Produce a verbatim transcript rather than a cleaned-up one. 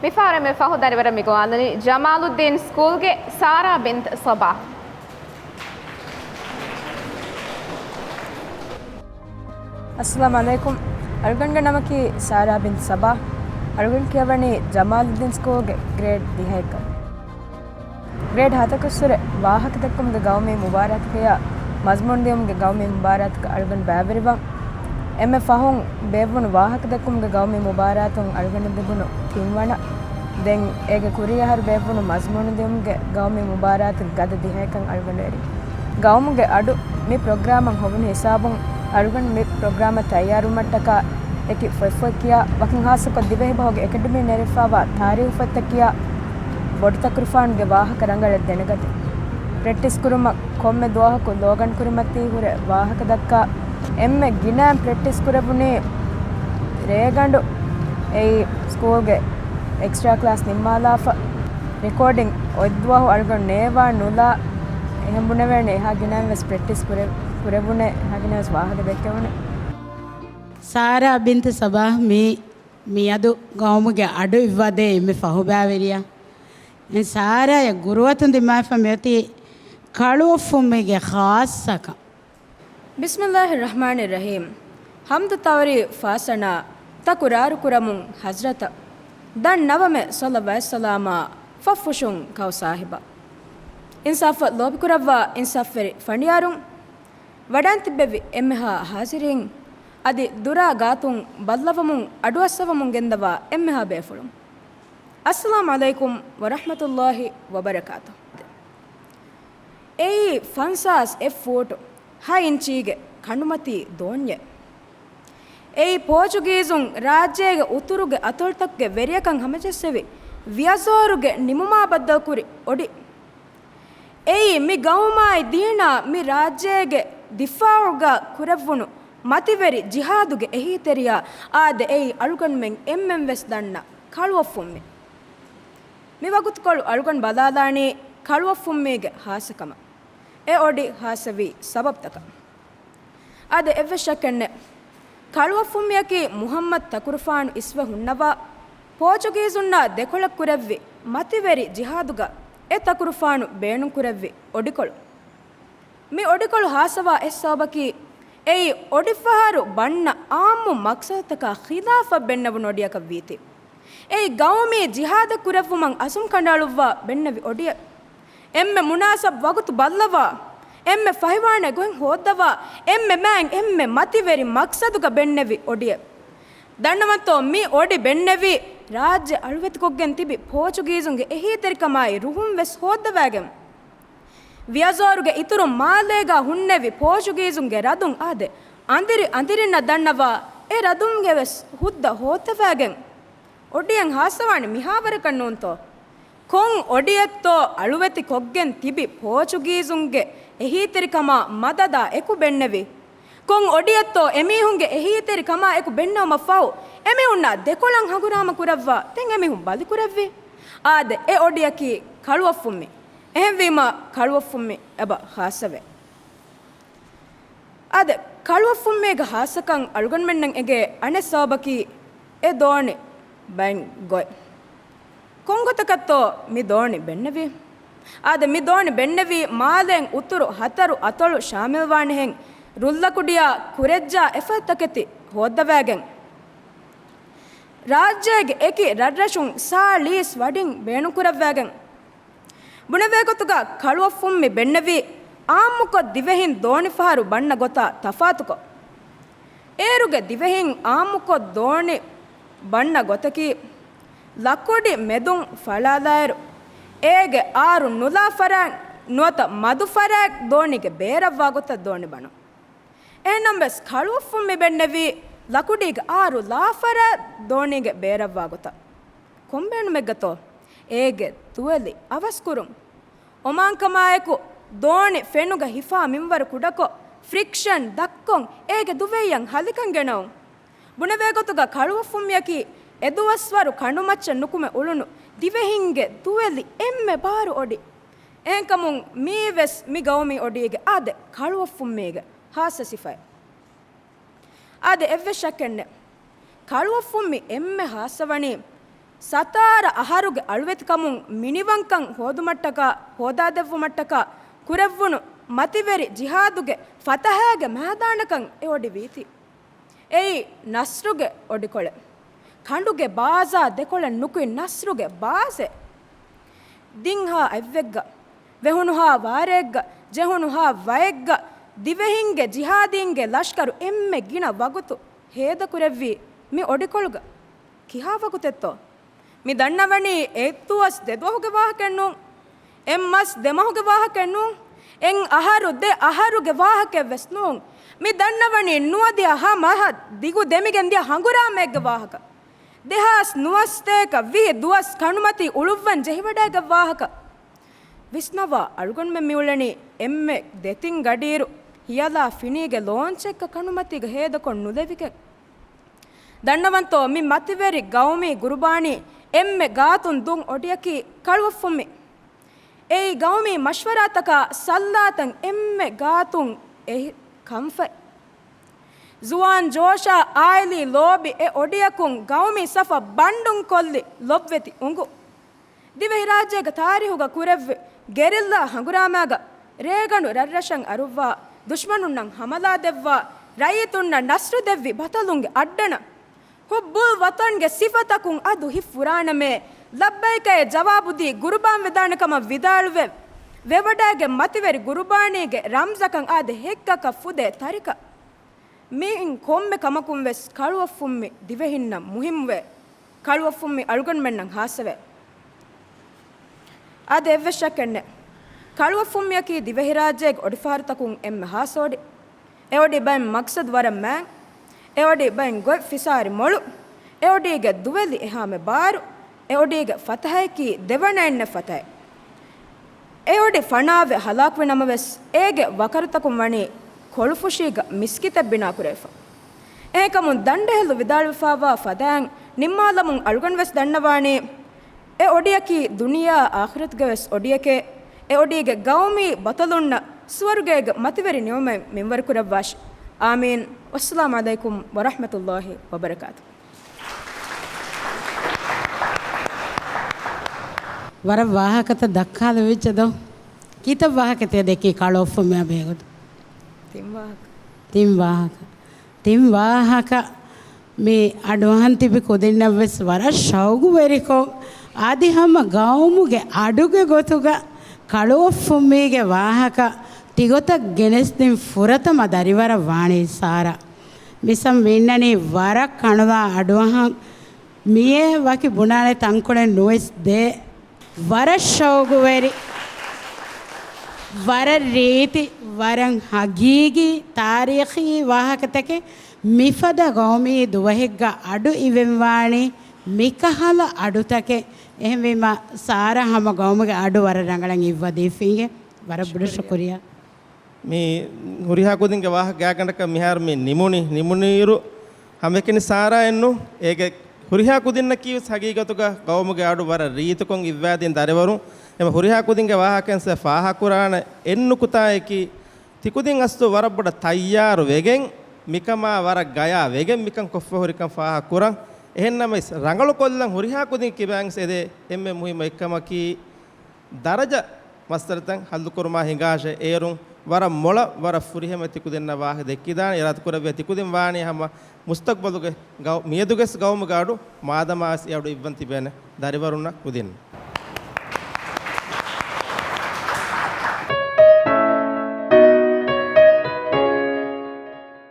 މިފަހަރު މި ފަހު ދަރިވަރަށް މި ގޮވާލަނީ ޖަމާލުއްދީން ސްކޫލްގެ ސާރާ ބިންތު ސަބާ. އައްސަލާމު ޢަލައިކުމް. އަޅުގަނޑުގެ ނަމަކީ ސާރާ ބިންތު ސަބާ. އަޅުގަނޑު ކިޔަވަނީ ޖަމާލުއްދީން ސްކޫލްގެ ގްރޭޑް ދިހައެއްގަ. ގްރޭޑް ހަތަކުއްސުރެ ވާހަކަދެއްކުމުގެ ގައުމީ މުބާރާތު ކިޔާ މަޒްމޫނު ދިޔުމުގެ ގައުމީ މުބާރާތުގަ އަޅުގަނޑު ބައިވެރިވަން. އެންމެ ފަހުން ބޭއްވުނު ވާހަކަދެއްކުމުގެ ގައުމީ މުބާރާތުން އަޅުގަނޑަށް ލިބުނު ތިންވަނަ. ދެން އޭގެ ކުރީ އަހަރު ބޭއްވުނު މަޒްމޫނު ދިޔުމުގެ ގައުމީ މުބާރާތުގެ ގަދަ ދިހައެއްކަން އަޅުގަނޑު އެރީ. ގައުމުގެ އަޑު މި ޕްރޮގްރާމަށް ހޮވުނު ހިސާބުން އަޅުގަނޑު މި ޕްރޮގްރާމަށް ތައްޔާރުވުމަށްޓަކާ އެކި ފޮތްފޮތް ކިޔާ، ވަކިން ހާއްސަކޮށް ދިވެހިބަހުގެ އެކަޑަމީން ނެރެފައިވާ ތާރީހު ފޮތްތައް ކިޔާ، ބޮޑުތަކުރުފާނުގެ ވާހަކަ ރަނގަޅަށް ދެނެގަތީ. ޕްރެކްޓިސް ކުރުމަށް ކޮންމެ ދުވަހަކު ލޯގަނޑު ކުރިމަތީ ހުރެ ވާހަކަ ދައްކާ، އެންމެ ގިނައިން ޕްރެކްޓިސް ކުރެވުނީ ރޭގަނޑު އެއީ ސްކޫލްގެ އެކްސްޓްރާ ކްލާސް ނިންމާލާފަ. ރެކޯޑިން އޮތްދުވަހު އަޅުގަނޑު ނޭވާ ނުލާ އެހެން ބުނެވޭނެ، އެހާ ގިނައިން ވެސް ޕްރެކްޓިސް ކުރެ-، ކުރެވުނޭ، އެހާ ގިނައިން ވެސް ވާހަކަ ދެއްކެވުނޭ. ސާރާ ބިންތު ސަބާ މީ މިއަދު ގައުމުގެ އަޑު އިއްވާދޭ އެންމެ ފަހު ބައިވެރިޔާ. އެ ސާރާޔަށް ގުރުއަތުން ދިމާވެފަ މިއޮތީ ކަޅުއޮށްފުންމީގެ ޚާއްޞަކަން. ބިސްމިއްލާހި ރަޙްމާނި ރަޙީމް. ޙަމްދު ތަވަރީ ފާސަނާ ތަކުރާރު ކުރަމުން ޙަޟްރަތަށް. ދަން ނަވަމެ ޞަލަވާތް ސަލާމާ ފަށްފުށުން ކައު ސާހިބާ. އިންސާފަށް ލޯބިކުރައްވާ އިންސާފްވެރި ފަނޑިޔާރުން. ވަޑައިން ތިއްބެވި އެންމެހާ ޙާޟިރީން. އަދި ދުރާ ގާތުން ބައްލަވަމުން އަޑުއައްސަވަމުން ގެންދަވާ އެންމެހާ ބޭފުޅުން. އައްސަލާމު ޢަލައިކުމް ވަރަޙްމަތުﷲި ވަބަރަކާތުހު. އެއީ ފަންސާސް އެއް ފޫޓު ހަ އިންޗީގެ ކަނޑުމަތީ ދޯންޏެއް. އެއީ ޕޯޗުގީޒުން ރާއްޖޭގެ އުތުރުގެ އަތޮޅުތަކުގެ ވެރިޔަކަން ހަމަޖެއްސެވި ވިޔަޒޯރުގެ ނިމުމާ ބައްދަލުކުރި އޮޑި. އެއީ މި ގައުމާއި ދީނާ މި ރާއްޖޭގެ ދިފާޢުގަ ކުރެއްވުނު މަތިވެރި ޖިހާދުގެ އެހީތެރިޔާ. އާދެ، އެއީ އަޅުގަނޑުމެން އެންމެން ވެސް ދަންނަ ކަޅުއޮށްފުންމި. މި ވަގުތުކޮޅު އަޅުގަނޑު ބަލާލާނީ ކަޅުއޮށްފުންމީގެ ހާއްސަކަމަށް. އެ އޮޑި ހާއްސަވީ ސަބަބުތަކަށް. އާދެ، އެއްވެސް ޝައްކެއް ނެތް. ކަޅުއޮށްފުންމިއަކީ މުޙައްމަދު ތަކުރުފާނު އިސްވެ ހުންނަވާ، ޕޯޗުގީޒުންނާ ދެކޮޅަށް ކުރެއްވި މަތިވެރި ޖިހާދުގަ އެ ތަކުރުފާނު ބޭނުންކުރެއްވި އޮޑިކޮޅު. މި އޮޑިކޮޅު ހާއްސަވާ އެއް ސަބަބަކީ، އެއީ އޮޑިފަހަރު ބަންނަ ޢާއްމު މަޤްޞަދުތަކާ ޚިލާފަށް ބެންނެވުނު އޮޑިއަކަށް ވީތީ. އެއީ ގައުމީ ޖިހާދެއް ކުރެއްވުމަށް އަޒުމް ކަނޑައަޅުއްވާ ބެންނެވި އޮޑިއެއް. އެންމެ މުނާސަބު ވަގުތު ބައްލަވާ، އެންމެ ފަހިވާނެ ގޮތް ހޯއްދަވާ، އެންމެ މާތް އެންމެ މަތިވެރި މަޤްޞަދުގަ ބެންނެވި އޮޑިއެއް. ދަންނަވަންތޯ، މި އޮޑި ބެންނެވީ ރާއްޖެ އަޅުވެތިކޮށްގެން ތިބި ޕޯޗުގީޒުންގެ އެހީތެރިކަމާއި ރުހުން ވެސް ހޯއްދަވައިގެން. ވިޔަޒޯރުގެ އިތުރުން މާލޭގާ ހުންނެވި ޕޯޗުގީޒުންގެ ރަދުން އާދެ، އަނދިރި އަނދިރިންނަށް ދަންނަވާ އެ ރަދުންގެ ވެސް ހުއްދަ ހޯއްދަވައިގެން. އޮޑިއެއް ހާއްސަވާނެ މިހާވަރަކަށް ނޫންތޯ؟ ކޮން އޮޑިއެއްތޯ އަޅުވެތި ކޮށްގެން ތިބި ޕޯޗުގީޒުންގެ އެހީތެރިކަމާ މަދަދާ އެކު ބެންނެވި؟ ކޮން އޮޑިއެއްތޯ އެމީހުންގެ އެހީތެރިކަމާ އެކު ބެންނެވުމަށް ފަހު، އެމީހުންނާ ދެކޮޅަށް ހަނގުރާމަ ކުރައްވާ، ދެން އެމީހުން ބަލިކުރެއްވި؟ އާދެ، އެ އޮޑިއަކީ ކަޅުއޮށްފުންމި. އެހެންވީމާ، ކަޅުއޮށްފުންމި އެބަ ހާއްސަވޭ. އާދެ، ކަޅުއޮށްފުންމީގެ ހާއްސަކަން އަޅުގަނޑުމެންނަށް އެނގޭ އަނެއް ސަބަބަކީ އެ ދޯނި ބައިން ގޮތް. ކޮންގޮތަކަށްތޯ މި ދޯނި ބެންނެވީ؟ އާދެ، މި ދޯނި ބެންނެވީ މާލޭން އުތުރު ހަތަރު އަތޮޅު ޝާމިލްވާނެހެން ރުއްލަކުޑިޔާ، ކުރެއްޖާ އެފަދަ ތަކެތި ހޯއްދަވައިގެން. ރާއްޖޭގެ އެކި ރަށްރަށުން ސާ ލީސް ވަޑިން ބޭނުންކުރައްވައިގެން. ބުނެވޭގޮތުގަ ކަޅުއޮށްފުންމި ބެންނެވީ އާއްމުކޮށް ދިވެހިން ދޯނިފަހަރު ބަންނަ ގޮތާ ތަފާތުކޮށް. އޭރުގެ ދިވެހިން އާއްމުކޮށް ދޯނި ބަންނަ ގޮތަކީ، ލަކުޑި މެދުން ފަޅާލާއިރު، އޭގެ އާރު ނުލާ ފަރާތް ނުވަތަ މަދު ފަރާތް ދޯނީގެ ބޭރަށްވާ ގޮތަށް ދޯނި ބަނުން. އެހެންނަމަވެސް، ކަޅުއޮށްފުން މި ބެންނެވީ ލަކުޑީގެ އާރު ލާފަރާތް ދޯނީގެ ބޭރަށްވާ ގޮތަށް. ކޮން ބޭނުމެއްގަތޯ؟ އޭގެ ދުވެލި އަވަސްކުރުން. އޮމާންކަމާއެކު، ދޯނި ފެނުގަ ހިފާ މިންވަރު ކުޑަކޮށް، ފްރިކްޝަން ދަށްކޮށް، އޭގެ ދުވެއްޔަށް ހަލިކަން ގެނައުން. ބުނެވޭގޮތުގަ ކަޅުއޮށްފުންމިއަކީ އެދުވަސްވަރު ކަނޑުމައްޗަށް ނުކުމެ އުޅުނު ދިވެހިންގެ ދުވެލި އެންމެ ބާރު އޮޑި. އެހެންކަމުން މިއީވެސް މި ގައުމީ އޮޑީގެ އާދެ، ކަޅުއޮށްފުންމީގެ ހާއްސަ ސިފައެއް. އާދެ، އެއްވެސް ޝައްކެއްނެތް. ކަޅުއޮށްފުންމި އެންމެ ހާއްސަވަނީ ސަތާރަ އަހަރުގެ އަޅުވެތިކަމުން މިނިވަންކަން ހޯދުމަށްޓަކާ، ހޯދާދެއްވުމަށްޓަކާ ކުރެއްވުނު މަތިވެރި ޖިހާދުގެ ފަތަހާގެ މައިދާނަކަށް އެ އޮޑި ވީތީ. އެއީ ނަސްރުގެ އޮޑިކޮޅެއް. ކަނޑުގެ ބާޒާ ދެކޮޅަށް ނުކުތް ނަސްރުގެ ބާޒެއް. ދިންހާ އަތްވެއްގަ، ވެހުނުހާ ވާރޭއްގަ، ޖެހުނުހާ ވައެއްގަ، ދިވެހިންގެ ޖިހާދީންގެ ލަޝްކަރު އެންމެ ގިނަ ވަގުތު ހޭދަކުރެއްވީ މި އޮޑިކޮޅުގަ. ކިހާ ވަގުތެއްތޯ؟ މި ދަންނަވަނީ އެއްދުވަސް ދެދުވަހުގެ ވާހަކައެއް ނޫން. އެއްމަސް ދެމަހުގެ ވާހަކައެއް ނޫން. އެއް އަހަރު ދެ އަހަރުގެ ވާހަކައެއް ވެސް ނޫން. މި ދަންނަވަނީ ނުވަދިހަ ހަ މަހަށް ދިގު ދެމިގެން ދިޔަ ހަނގުރާމައެއްގެ ވާހަކަ. ދެހާސް ނުވަސަތޭކަ ވިހި ދުވަސް ކަނޑުމަތީ އުޅުއްވަން ޖެހިވަޑައިގަތް ވާހަކަ. ވިސްނަވާ އަޅުގަނޑުމެން މިއުޅެނީ އެންމެ ދެތިން ގަޑިއިރު ހިޔަލާ ފިނީގެ ލޯންޗެއްގަ ކަނޑުމަތީގަ ހޭދަކޮށް ނުލެވިގެން. ދަންނަވަންތޯ މި މަތިވެރި ގައުމީ ގުރުބާނީ އެންމެ ގާތުން ދުން އޮޑިއަކީ ކަޅުއޮށްފުންމި. އެއީ ގައުމީ މަޝްވަރާތަކާ ސައްލާތައް އެންމެ ގާތުން އެހި ކަންފަތް. ޒުވާން ޖޯޝާ އާއިލީ ލޯބި އެ އޮޑިއަކުން ގައުމީ ސަފަށް ބަންޑުން ކޮށްލި ލޮބްވެތި އުނގު. ދިވެހިރާއްޖޭގެ ތާރީހުގަ ކުރެއްވި ގެރިއްލާ ހަނގުރާމާގަ ރޭގަނޑު ރަށްރަށަށް އަރުއްވާ، ދުޝްމަނުންނަށް ހަމަލާ ދެއްވާ، ރައްޔިތުންނަށް ނަސްރު ދެއްވި ބަތަލުންގެ އައްޑަނަށް ހުއްބުލް ވަތަންގެ ސިފަތަކުން އަދު ހިތް ފުރާނަމޭ، ލައްބައިކައޭ ޖަވާބުދީ ގުރުބާން ވެދާނެ ކަމަށް ވިދާޅުވެ، ވެވަޑައިގެން މަތިވެރި ގުރުބާނީގެ ރަމްޒަކަށް އާދެ ހެއްކަކަށް ފުދޭ ތަރިކަ. މިއިން ކޮންމެ ކަމަކުން ވެސް ކަޅުއޮށްފުންމި ދިވެހިންނަށް މުހިއްމުވޭ. ކަޅުއޮށްފުންމި އަޅުގަނޑުމެންނަށް ހާއްސަވޭ. އަދި އެއްވެސް ޝައްކެއް ނެތް. ކަޅުއޮށްފުންމިއަކީ ދިވެހިރާއްޖޭގެ އޮޑިފަހަރުތަކުން އެންމެ ހާއްސަ އޮޑި. އެ އޮޑި ބައެއް މަގްސަދު ވަރަށް މާތް. އެ އޮޑި ބައެއް ގޮތް ފިސާރި މޮޅު. އެ އޮޑީގެ ދުވެލި އެހާމެ ބާރު. އެ އޮޑީގެ ފަތަހައަކީ ދެވަނައެއް ނެތް ފަތަހެއް. އެ އޮޑި ފަނާވެ ހަލާކުވި ނަމަވެސް، އޭގެ ވަކަރުތަކުން ވަނީ ކޮޅުފުށީގަ މިސްކިތެއް ބިނާކުރެވިފަ. އެހެންކަމުން ދަނޑެހެއްލު ވިދާޅުވެފާވާ ފަދައިން ނިންމާލަމުން އަޅުގަނޑު ވެސް ދަންނަވާނީ، އެ އޮޑިއަކީ ދުނިޔެއާ އާޚިރަތުގެ ވެސް އޮޑިއެކޭ. އެ އޮޑީގެ ގައުމީ ބަތަލުންނަށް ސުވަރުގޭގެ މަތިވެރި ނިޢުމަތް މިންވަރު ކުރައްވާށި. އާމީން. ވައްސަލާމް ޢަލައިކުމް ވަރަޙްމަތުﷲ ވަބަރަކާތު. ވަރަށް ވާހަކަތައް ދައްކާލެވިއްޖެ ދޯ. ކިތައް ވާހަކަ ތިޔަ ދެއްކީ ކަޅުއޮށްފުންމިއާ ބެހޭގޮތުން؟ ތިން ވާހަކަ. ތިން ވާހަކަ. ތިން ވާހަކަ މި އަޑުއަހަން ތިބި ކުދިންނަށް ވެސް ވަރަށް ޝައުގުވެރިކޮށް، އަދި ހަމަ ގައުމުގެ އަޑުގެ ގޮތުގަ ކަޅުއޮށްފުންމީގެ ވާހަކަ ތިގޮތަށް ގެނެސްދިން ފުރަތަމަ ދަރިވަރަށް ވާނީ ސާރާ. މިސަމް މި އިންނަނީ ވަރަށް ކަނުލާ އަޑުއަހަން. މިއޭ ވަކި ބުނާނެ ތަންކޮޅެއް ނުވެސް ދޭ. ވަރަށް ޝައުގުވެރި، ވަރަށް ރީތި، ވަރަށް ހަގީގީ ތާރީޚީ ވާހަކަތަކެއް. މިފަދަ ގައުމީ ދުވަހެއްގަ އަޑު އިވެންވާނީ މިކަހަލަ އަޑުތަކެއް. އެހެންވީމަ، ސާރާ ހަމަ ގައުމުގެ އަޑު ވަރަށް ރަނގަޅަށް އިއްވަދީފީގެ. ވަރަށް ބޮޑަށް ޝުކުރިއްޔާ. ޝުކުރިއްޔާ. މި ހުރިހާ ކުދިންގެ ވާހަކަ ގާތްގަނޑަކަށް މިހާރު މި ނިމުނި، ނިމުނިއިރު ހަމައެކަނި ސާރާއެއްނު، އޭގެ ހުރިހާ ކުދިންނަކީ ވެސް ހަގީގަތުގަ ގައުމުގެ އަޑު ވަރަށް ރީތިކޮށް އިއްވާދިން ދަރިވަރުން. އެމަ ހުރިހާ ކުދިންގެ ވާހަކައިން ފާހަކުރާނެ އެއް ނުކުތާއަކީ، ތިކުދިން އަސްލު ވަރަށް ބޮޑަށް ތައްޔާރު ވެގެން، މިކަމާ ވަރަށް ގަޔާ ވެގެން މިކަން ކޮށްފަ ހުރިކަން ފާހަކުރަން. އެހެންނަމަވެސް، ރަނގަޅުކޮށްލަން ހުރިހާ ކުދިން ކިބައިން އެދޭ އެންމެ މުހިއްމު އެއްކަމަކީ، ދަރަޖަ މައްސަލަތައް ހައްލުކުރުމާ ހިނގާށޭ، އޭރުން ވަރަށް މޮޅަށް ވަރަށް ފުރިހަމަ ތިކުދިންނަށް ވާހަކަ ދެއްކިދާނެ. އިރާދަކުރެއްވިއްޔާ ތިކުދިން ވާނީ ހަމަ މުސްތަޤްބަލުގެ ގައު-، މިއަދުގެސް ގައުމުގެ އަޑު މާދަމާވެސް އެ އަޑު އިއްވަން ތިބޭނެ ދަރިވަރުންނަށް ކުދިން.